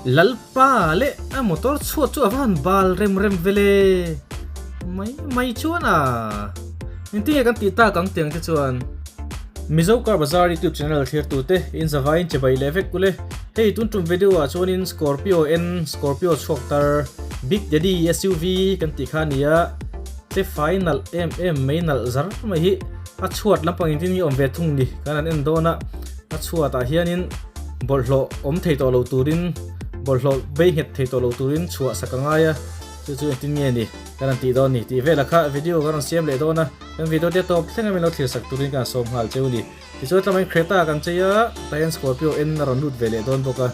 Lalpa leh a motor chhuat chu a va han bal rem rem ve le. Mai mai chuan a. Engtin nge kan tih tak ang tiang te chuan. Mizo Car Bazaar YouTube channel thlir tute in zavaiin che bai leh vek ule. Hei tun tum video ah chuanin Scorpio N, Scorpio chhuak tar, Big Daddy SUV kan tih kha a ni a. Che fai nalh em em mai nalh zar mai hi a chhuat lampang engtin nge awm ve thung ni kan han en dawn a. A chhuatah hianin bawlhhlawh awm thei tawh lo turin bawlhhlawh bei nghet thei tawh lo turin chhuah sak a ngai a, chu chu engtin nge ni kan han tih dawn ni tih velah kha video kan rawn siam leh dawn a, kan video te tawp thleng a min lo thlir sak turin ka han sawm nghal cheu ni. Tichuan tlamain Creta kan chei a, tah Scorpio en a rawn lut ve leh dawn bawk a,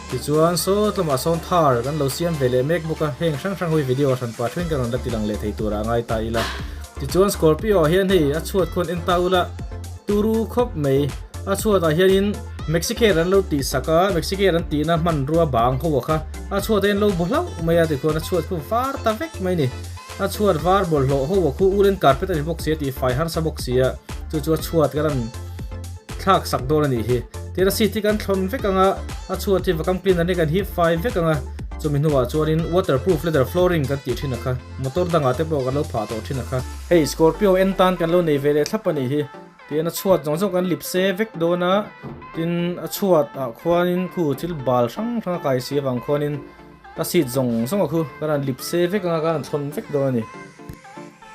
tichuan saw tlama sawn Thar kan lo siam ve leh mek bawk a, heng hrang hrang hawi video a hran pah thuin kan rawn la ti lang leh thei turah a ngai ta ila. Tichuan Scorpio ah hian hei a chhuat khuan en ta ula turu khawp mai. A chhuatah hianin Mexicare an lo tih sak a, Mexicare an tihna hmanrua bang ho kha a chhuatah hian lo bu hlauh mai a tikhuan a chhuat khu var ta vek mai a ni. A chhuat var bawlhhlawh ho khu ulen carpet a ni bawk si a tih fai harsa bawk si a, chu chu a chhuat kan rawn thlak sak dawn a nih hi. Tin a seat hi kan thlawn vek ang a, a chhuat hi vacuum cleaner hi kan hip fai vek ang a, chumi hnuah chuanin waterproof leather flooring kan tih thin a kha, motor dangah te pawh kan lo phah tawh thin a kha. Hei Scorpio en tan kan lo nei ve leh thlap a nih hi. Tin a chhuat zawng zawng kan lip se vek dawn a, tin a chhuat ah khuanin khu thil bal hrang hrang a kai si avang khuanin a seat zawng zawng a khu kan han lip se vek anga kan han thawn vek dawn a ni.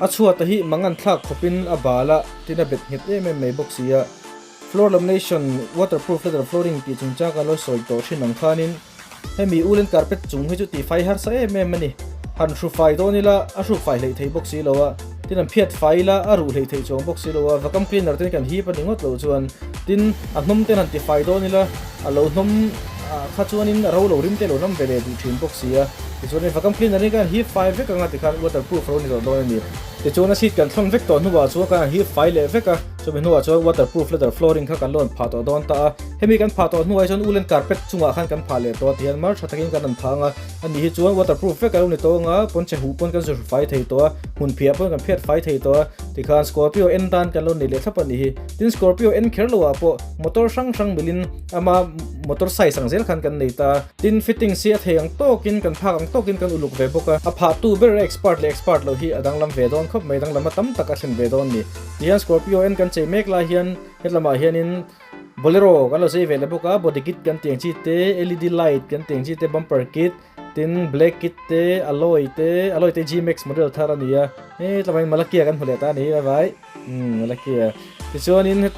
A chhuat a hi mangan thlak khawpin a bal a, tin a bet nghet em em mai bawk si a. Floor lamination waterproof leather flooring tih chungchang kan lo sawi tawh thin ang khanin hemi ulen carpet chung hi chu tihfai harsa em em a ni. Han hru fai dawn ila a hruk fai hleih thei bawk si lo a, tin an phiat fai ila a ruh hleih theih chuang bawk si lo a, vacuum cleaner ten kan hip a ni ngawt loh chuan tin a hnawm ten han tifai dawn ila a lo hnawm kha chuanin a ro lo rim te lo ram ve leh duh thin bawk si a, tichuanin vacuum cleaner hi kan hip fai vek anga tikhan waterproof ro ni tawh dawn a ni. Tichuan a seat kan thlawn vek tawh hnuah chuan kan han hip fai leh vek a, chumi hnuah chuan waterproof leather flooring kha kan lawn phah tawh dawn ta a, hemi kan phah tawh hnuah hi chuan ulen carpet chungah khan kan phah leh tawh a tihian mar tha takin kan han phah ang a, ani hi chuan waterproof vek a lo ni tawh ang a, pawnchhe huh pawn kan zu hru fai thei tawh a, hmun phiah pawn kan phiat fai thei tawh a, tikhan Scorpio en tan kan lo nei leh thlap a nih hi. Tin Scorpio en kher loah pawh motor hrang hrang milin ama motor size ang zel khan kan nei ta a, tin fittings hi a thei ang tawkin kan phak ang tawkin kan uluk ve bawk a, a phahtu ber expert leh expert loh hi a danglam ve dawn khawp mai, danglam a tam tak a thlen ve dawn a ni. Tihian Scorpio en kan chei mek lai hian hetlamah hianin Bolero kan lo chei ve leh bawk a, body kit kan tih ang chi te, led light kan tih ang chi te, bumper kit, tin black kit te, alloy te, alloy te G-Max model thar a ni a, hetlamahin Malakia kan hmu leh ta a ni, bye bye. Umm a la ki a. Tichuanin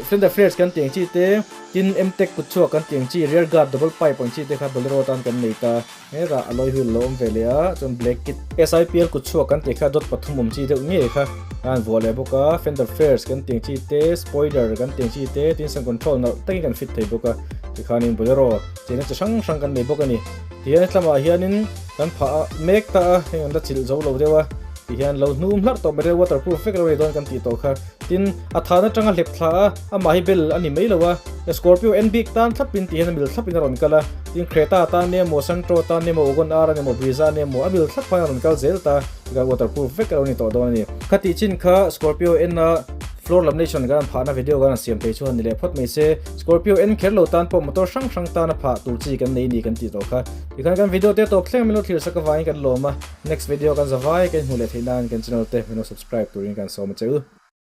fender flares kan tih ang chi te, tin M-Tech kut chhuak kan tih ang chi, rear guard double pipe ang chi te kha Bolero atan kan nei ta. Hetah alloy wheel lo awm ve leh a, chuan black kit SIPL kut chhuak kan tih kha dot pathum awm chi deuh ngei kha a han vuah leh bawk a, fender flares kan tih ang chi te, spoiler kan tih ang chi te, tin sun control nalh takin kan fit thei bawk a. Tikhanin Bolero chenna chi hrang hrang kan nei bawk a ni. Tihian hetlama hianin kan phah mek ta a, heng an la chilh zo lo deuh a. Ti hian lo hnum hlarh tawh mai waterproof vek lo nei dawn kan tih tawh kha. Tin, a than atanga hlep thla a, amah hi bel a ni mai lo a. Scorpio en bik tan thlapin ti hian a mil thlapin a rawn kal a. Tin, Creta tan nia maw, Santro tan nia maw, Wagon R a nia maw, Brezza a nia maw, a mil thlap khan a rawn kal zel ta. Tikhan waterproof vek a lo ni tawh dawn a ni. Kha tih chin kha Scorpio en a floor lamination kan han phahna video kan han siam thei chuan ni leh phawt mai se. Scorpio en kher lo tan pawh motor hrang hrang tan a phah tur chi kan nei ni kan tih tawh kha. Tikhan kan video te tawp thleng min lo thlir sak avangin kan lawm a. Next video kan zavai kan hmuh leh theih nan kan channel te min lo subscribe turin kan sawm a che u.